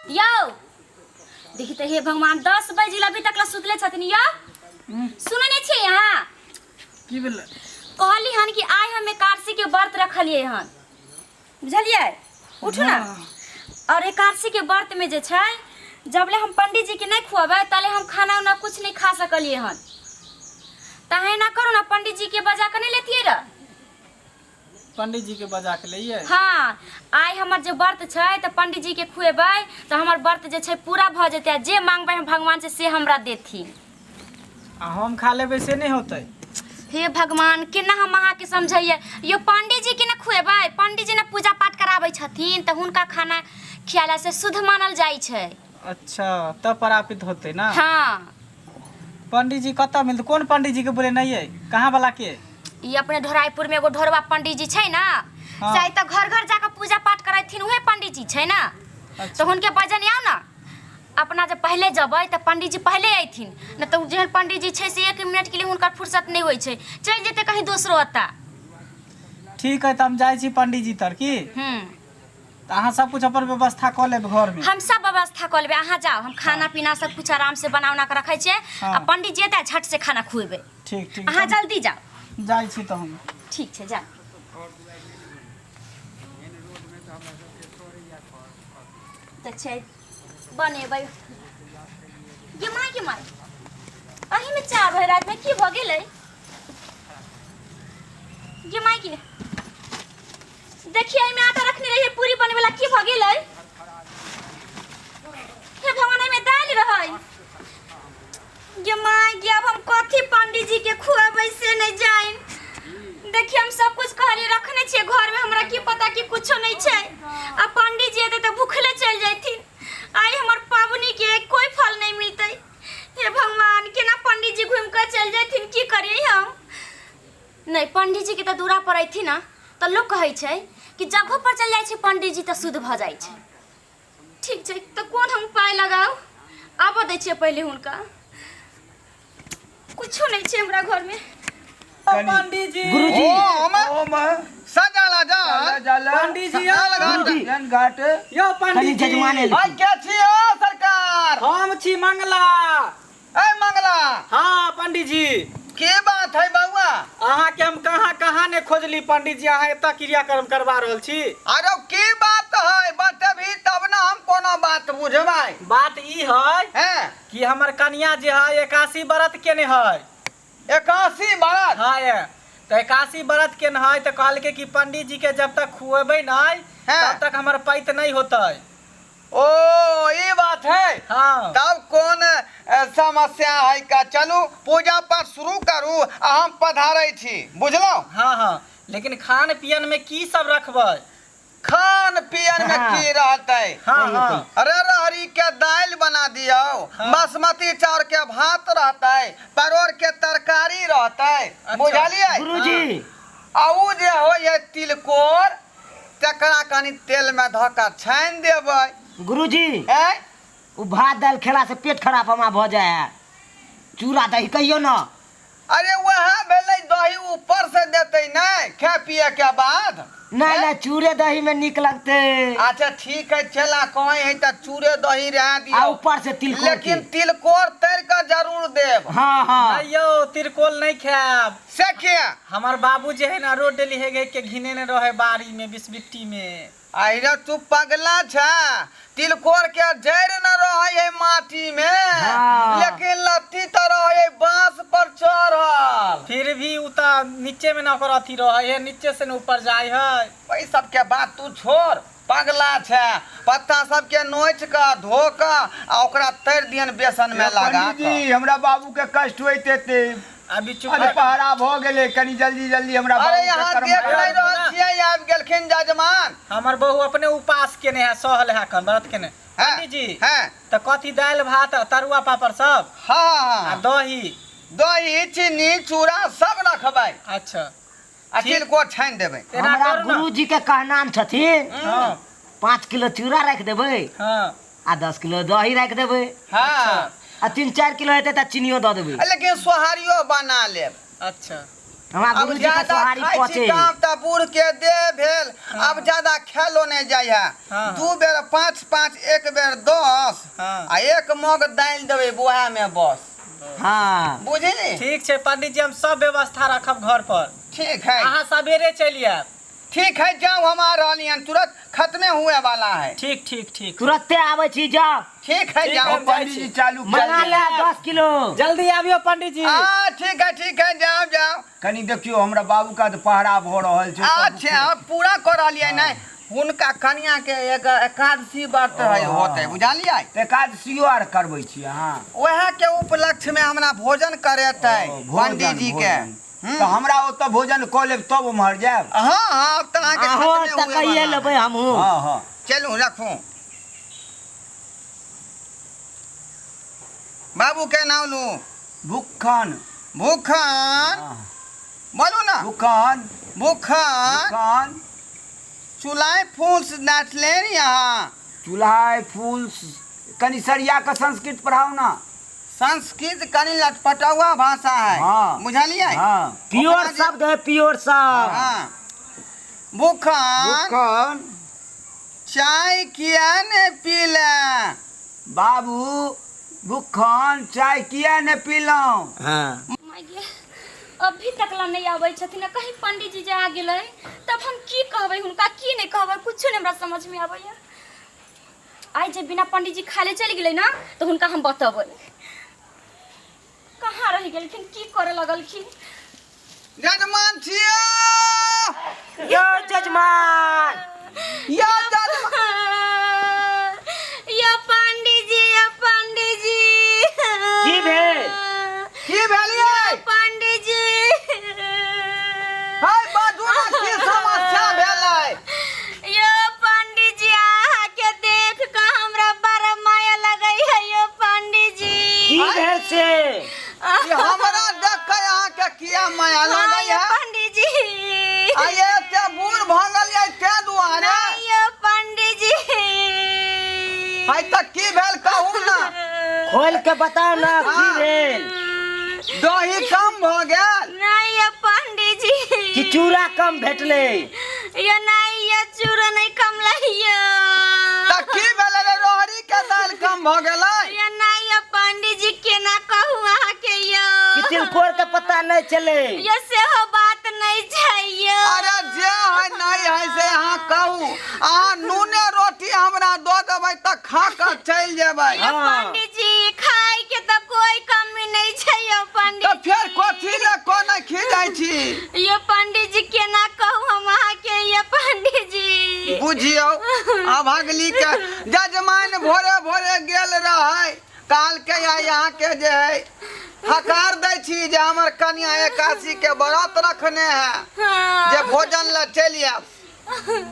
यौ देखी तऽ हे भगवान 10 बजे अभी तक ला सुतले छथिन यौ। सुनै नहि छियै अहाँ? की भेलै? कहली हन कि आइ हम एकादशी के व्रत रखलियै हन, बुझलियै? उठू ना। और एकादशी के व्रत में जे छै, जबले हम पंडित जी के नहीं खुआबै तले हम खाना उना कुछ नहीं खा सकलियै हन। तऽ अहाँ एना करू ना, पंडित जी के बजा के नहीं लेतियै रह? पंडित जी के बजा के लइयै? हाँ, आइ हमर जे व्रत छै तऽ पंडित जी के खुएबै तऽ हमर व्रत जे छै पूरा भऽ जेतै, आ जे मांगबै हम भगवान से से हमरा देथिन। आ हम खा लेबै से नहि होतै? हे भगवान, केना हम अहाँके समझैयै यो। पंडित जी के ने खुएबै, पंडित जी ने पूजा पाठ कराबै छथिन, तऽ हुनका खाना खियाला से शुद्ध मानल जाइ छै। अच्छा, तब प्रापित होतै ना? हाँ। पंडित जी कतऽ मिलतै? कोन पंडित जी के बोलेनाइयै? कहाँ वाला के? ई अपने ढोराईपुर में एगो ढोरबा पंडित जी छै ना। हाँ। से तऽ घर घर जाके पूजा पाठ करैथिन, उहे पंडित जी छै ना। अच्छा। तऽ हुनके बजन आउ ना। अपना जब पहिले जबै तऽ पंडित जी पहिले अयथिन न, तऽ जेहन पंडित जी छै से एक मिनट के लिए हुनकर फुर्सत नहि होइ छै, चलि जेतै कहीं दोसरो ओतऽ। ठीक है, तऽ हम जाइ छी पंडित जी तर की। तऽ अहाँ सब कुछ अपन व्यवस्था कऽ लेब घरमे। हम सब व्यवस्था कऽ लेबै, अहाँ जाउ। हम खाना पीना सब कुछ आराम से बना उना के रखै छियै। आ पंडित जी एतै, झट से खाना खुएबै। ठीक ठीक। अहाँ जल्दी जाउ। जाइ छी तऽ हम। ठीक छै, जाउ। तऽ छै बनेबै। गे माय, गे माय, एहिमे चाह भरि रातिमे की भऽ गेलै? गे माय गे, देखिए एहिमे आटा रखने रहिए पूरी बनबेला, की भऽ गेलै? हे भगवान, एहिमे दालि रहै। गे माय गे, अब हम कथी पंडीजी के खुएबै से नहीं जाइन। देखिए, हम सब कुछ कहलिए रखने छियै घर में, हमरा की पता कि कुछो नहीं छै। आ पंडीजी एतै तऽ भूखले चलि जैथिन। आइ हमर पाबनि के कोई फल नहीं मिलतै। हे भगवान, केना पंडीजी घूमि कऽ चलि जैथिन? की करियै हम? नहीं, पंडीजी के तऽ दूरा पर अयथिन ना तऽ लोक कहै छै कि जगहो पर चलि जाइ छै पंडीजी तऽ शुद्ध भऽ जाइ छै। ठीक छै, तऽ कोन हम उपाय लगाउ? आबऽ दै छियै पहिले हुनका। कुछो नहीं छै हमरा घरमे। पंडित जी। गुरुजी। ओम ओम सजाला जा जाला। पंडित जी। सजाल घाट। गुरुजी। जन घाट। यौ कनी पंडित जी। जजमाने आई के छी ओ सरकार? हम छी मंगला। ए मंगला। हाँ पंडित जी। की बात है बउआ? अहाँ के हम कहाँ कहाँ ने खोजली पंडित जी, अहाँ एतऽ क्रियाक्रम करवा रहल छी। अरे की बात है, बतेबही तब ना हम कोनो बात बुझबै। बात ई है हैं कि हमर कनिया जे है 81 व्रत केने है। 81 व्रत? हाँ, ये तऽ 81 व्रत केने है, तऽ कहलकै कि पंडित जी के जब तक खुएबै नहीं तब तक हमर पैत नहीं होतै। ओ ई बात है। हाँ। तब कोन समस्या है का? चलू पूजा पाठ शुरू करू आ हम पधारै छी, बुझलहुँ? हाँ हाँ, लेकिन खान पियन में की सब रखबै? खान पियन में की रहतै? हाँ हाँ। अरे रहरी के दालि बना दियौ। बासमती चाउर के भात रहतै, परोड़ के तरकारी रहतै। बुझलियै? गुरुजी। आ उ जे होइ है तिलकोर, तकरा कनि तेल में धऽ कऽ छानि देबै। गुरुजी। ऐं? ओ भात दालि खेला से पेट खराब हमरा भऽ जाइ है, चूड़ा दही कहियो न। अरे वएह भेलै, दही ऊपर से देतै नहि खाय पिए के बाद। नहीं नहीं, चूड़े दही में निक लगते। अच्छा ठीक है, चला कहे है तऽ चूड़े दही रह दियौ। आ ऊपर से तिलकोर के। लेकिन तिलकोर तर कऽ जरूर देब। हाँ हाँ। नहीं यौ, तिलकोर नहीं खायब। से किया? हमर बाबू जे है ना रोड डेली हे के घिने ने रहे बाड़ी में बिसबिट्टी में। अरे तू पगला छा, तिलकोर के जड़ न रहे है माटी में। लेकिन लत्ती तो रहे है बांस पर चढ़ल। फिर भी उ त नीचे में न ओकर अथी रहे है, नीचे से न ऊपर जाय है। ओहि सबके बात तू छोड़, पगला छे। पत्ता सबके नोच कऽ धो कऽ आ ओकरा तर दियन बेसन में लगा पंडित जी, हमरा बाबू के कष्ट होइत हेतै। अभी चुप। अरे पहरा भऽ गेलै, कनि जल्दी जल्दी हमरा अरे बाबू के यहाँ कर्म देख करा नहीं दियौ। रहल छियै, आबि गेलखिन जजमान। हमर बहू अपने उपास केने है, सहल है, कन व्रत केने। पंडित जी। हैं। तऽ कथी दालि भात तरुआ पापड़ सब? हाँ। आ दही? दही चीनी चूड़ा सब रखबै। अच्छा। आ तिलकोर छानि देबै। एना हमरा करू ना। गुरुजी के कहनाम छथिन। 5 किलो चूड़ा राखि देबै। आ 10 किलो दही राखि देबै। आ 3-4 किलो हेतै तऽ चीनियो दऽ देबै। लेकिन सोहारियो बना लेब। अच्छा। हमरा अब गुरुजी के ज्यादा सोहारी खाइ छी पचे काम तऽ बूढ़ के देह भेल अब ज्यादा खेलो नहीं जाइ है हाँ। दू बेर पाँच पाँच एक बेर 10 हाँ। आ एक मग दालि देबै बुआ में बस हाँ बुझली ठीक छै पंडित जी हम सब व्यवस्था रखब घर पर ठीक है अहाँ सवेरे चलि आयब ठीक है जाओ हम आ रहली हन तुरंत खत्मे हुए वाला है ठीक ठीक ठीक तुरंते आबै छी जाओ ठीक है ठीक जाओ है। पंडित जी चालू मंगा ले 10 किलो जल्दी आबियो पंडित जी हाँ ठीक है ठीक है जाओ जाओ कनी देखियो हमरा बाबू का तऽ पहरा भऽ रहल छै अच्छा हम पूरा कर रहलियै नहीं हुनका कनिया के एक एकादशी व्रत है होते बुझलियै तऽ एकादशियो आर करबै छी अहाँ वएह के उपलक्ष्य में हमरा भोजन करेतै ओ, भोजन, पंडित जी के भोजन। तऽ हमरा ओतऽ भोजन कऽ लेब तब उम्हर जायब हाँ हाँ अब तऽ अहाँके अहो खतमे तऽ हुए कहिए वाला है। लेबै हमहूँ हँ हँ चलू रखू बाबू के नाम लू भुक्खन भूखन हँ। बोलू ना भुक्खन भूखन भुक्खन चुलाय फूस डाँटले नी अहाँ चूल्हा फूल कनी सरिया के संस्कृत पढ़ाउ ना संस्कृत कनि लटपटौआ भाषा है हाँ। बुझलियै हाँ प्योर ओकरा जे- शब्द है प्योर शब्द हाँ भूखन भुक्खन चाय किया ने पीला बाबू भुक्खन चाय किया ने पीलहुँ हाँ माय गे, अभी तक ला नहीं आबै छथिन आ कहीं पंडित जी जे आ गेलै तब हम की कहबै हुनका की नहीं कहबै कुछो नहीं हमरा समझ में आबैया आइ जे बिना पंडित जी खाले चलि गेलै ना तऽ हुनका हम बतेबै कहाँ रहि गेलखिन की करे लगलखिन जजमान छियै यो जजमान यो जजमान यो पंडित जी यो पंडित जी की भेल? की भेलियै पंडित जी है बाजू ना की समस्या भेलै यो पंडित जी अहाँ के देख के हमरा बड़ा माया लगै है यो पंडित जी की भेल से ई हमरा देख के अहाँ के किया माया हाँ, लगै यो है पंडित जी आ ये एते बूढ़ भऽ गेलियै ताहि दुआरे नहीं यो पंडित जी है तऽ की भेल कहू ना खोल के बताओ ना की भेल दही कम भऽ गेल नहीं यो पंडित जी कि चूड़ा कम भेटलै यो नहीं यो चूड़ा नहीं कम लइयो तऽ की भेलै रे रोहरी के दालि कम भऽ गेलै यो नहीं यो पंडित जी केना कहू अहाँ के यो कि तिलकोर के पता नहीं चले यो सेहो बात नहीं छै यो अरे जे है नहीं है से अहाँ कहू अहाँ नूने रोटी हमरा दऽ देबै तऽ खा कऽ चलि जेबै यो पंडित जी खाय के तऽ कोई कमी नहीं छै यो तऽ पंडित फेर कथी लए कोना खींचै छी यो पंडित जी केना कहू हम अहाँ के यो पंडित जी बुझियौ अभगली के जजमान भोरे भोरे गेल रहै काल के आइ अहाँके जे है हकार दै छी जे हमर कनिया एकादशी के व्रत रखने है हाँ। जे भोजन लए चलि आयब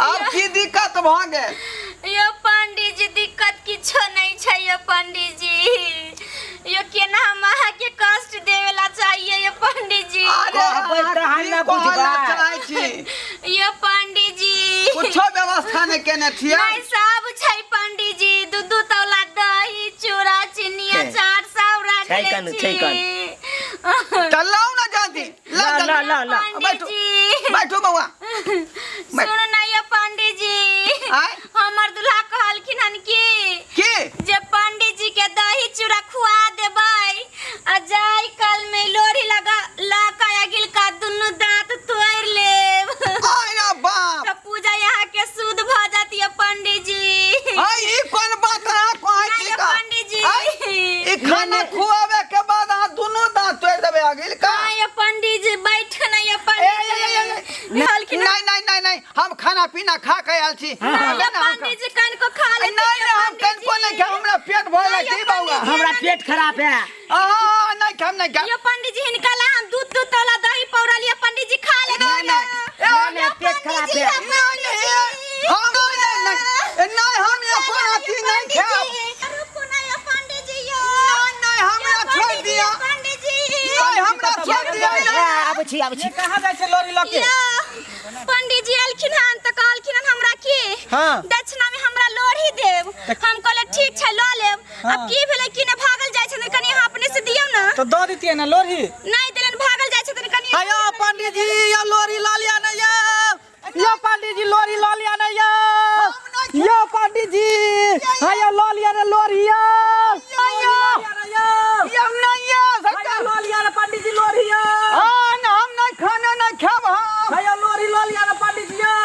आब की दिक्कत भऽ गेल यो पंडित जी दिक्कत किछो नहीं छै यो पंडित जी यो केना हम अहाँ के कष्ट देवेला चाहिए यो पंडित जी अरे कहबै अहाँ तहन की ने कहऽ लए बुझबै। चाहै छी यो पंडित जी कुछो व्यवस्था नहि केने छियै नहीं सब छै पंडित जी दू दू तौला दही चूड़ा चीनी छै। अचार सब छै राखले कन, छी छै कन। तऽ लाउ ने जल्दी ला ला, जल्दी। ला, ला, ला। पंडित बैठू जी बैठू बौआ सुन ना यो पंडित जी आँय? हमर दूल्हा कहलखिन हन की की जे पंडित जी के दही चूड़ा खुआ देबै आ जाय काल में लोरी लगा ला के अगिलका दुनू दांत तोड़ लेब आय रे बाप तऽ पूजा यहाँ के शुद्ध भऽ जाती है पंडित जी आय ई कोन बात अहाँ कहै छी नहीं का पंडित जी आय, ई खाना खुआवे के बाद अहाँ दुनू दांत तोड़ देबै अगिल का हाँ ये पंडित जी बैठ ना ये ए, पंडित ए, ए, ए, जी कहलखिन नहीं नहीं नहीं नहीं हम खाना पीना खा के आयल छी नहीं ये पंडित जी कनको खा नहीं लेथिन नहीं ये हम पंडित कनको जी। नहीं खाए हमरा पेट भरल है नहीं, की बौआ पंडित जी, हमरा पेट खराब है आहा नहीं खाम नहीं खाम यो पंडित जी हिनका ला हम दूध दूध तोला दही पौरा लिया पंडित जी खा लेथिन नहीं, नहीं। नहीं, नहीं, पेट खराब है। नहीं नहीं हम नहीं नहीं नहीं नहीं हम ये कोना चीज नहीं खाएब रुकू ना यो पंडित जी यो नहीं नहीं हमरा छोड़ दिया पंडित जी नहीं हमरा छोड़ दिया ए, आबै छी आबै छी ये कहाँ जाइ छै लोरी लऽ के यो पंडित जी एलखिन हन तऽ कहलखिन हन हमरा की हाँ। दक्षिणा में हमरा लोढ़ी देब हम कहले ठीक छै लऽ लेब हाँ। अब की भेलै की ने भागल जाइ छथिन कनी अहाँ अपने से दियौ ना तो दऽ दितियै ने लोरी नहीं देलन भागल जाइ छथिन कनी हाय पंडित जी यो लोरी लऽ लिया ने यौ। यो पंडित जी लोरी लऽ लिया ने यौ। यो पंडित जी हाँ यो लऽ लिया ने लोरी यौ। यो यौ नहीं यौ सरकार। लऽ लिया ने पंडित जी लोरी यौ। हाँ, न, हम नहीं खाना नहीं खाब हम। हाँ यो लोरी लऽ लिया ने पंडित जी यौ।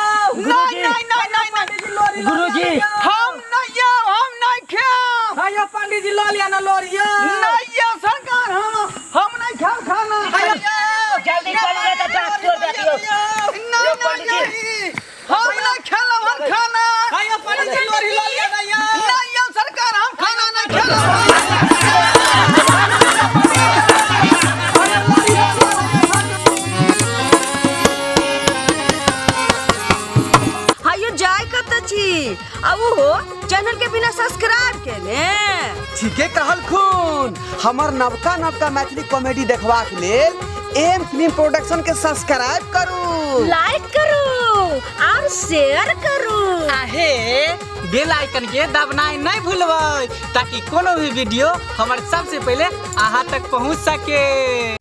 नहीं नहीं नहीं नहीं नहीं। पंडित जी लोरी लऽ गुरुजी। लिया ने यौ। हम नहीं यौ, हम नहीं खाब। हाँ यो पंडित जी लऽ लिया ने लोरी यौ। नहीं यौ सरकार, हम नहीं खाब खाना। जल्दी चलू रे तऽ दाँत तोड़ देत यौ। नहीं यौ नहीं पंडित जी। नहीं, हम नहीं खेलब हम खाना। हाँ यो पंडित जी लोरी लऽ लिया ने यौ। नहीं यौ सरकार, हम खाना नहीं खेलब। हायो जाय कत छी आ ओहो चैनल के बिना सब्सक्राइब केने। ठीके कहलखुन। हमर नवका नवका मैथिली कॉमेडी देखबाक लेल एम फिल्म प्रोडक्शन के सब्सक्राइब करू, लाइक करू और शेयर करू। आहे बेल आइकन के दबनाइ नहीं भूलबै ताकि कोनो भी वीडियो हमर सबसे पहले अहाँ तक पहुँच सके।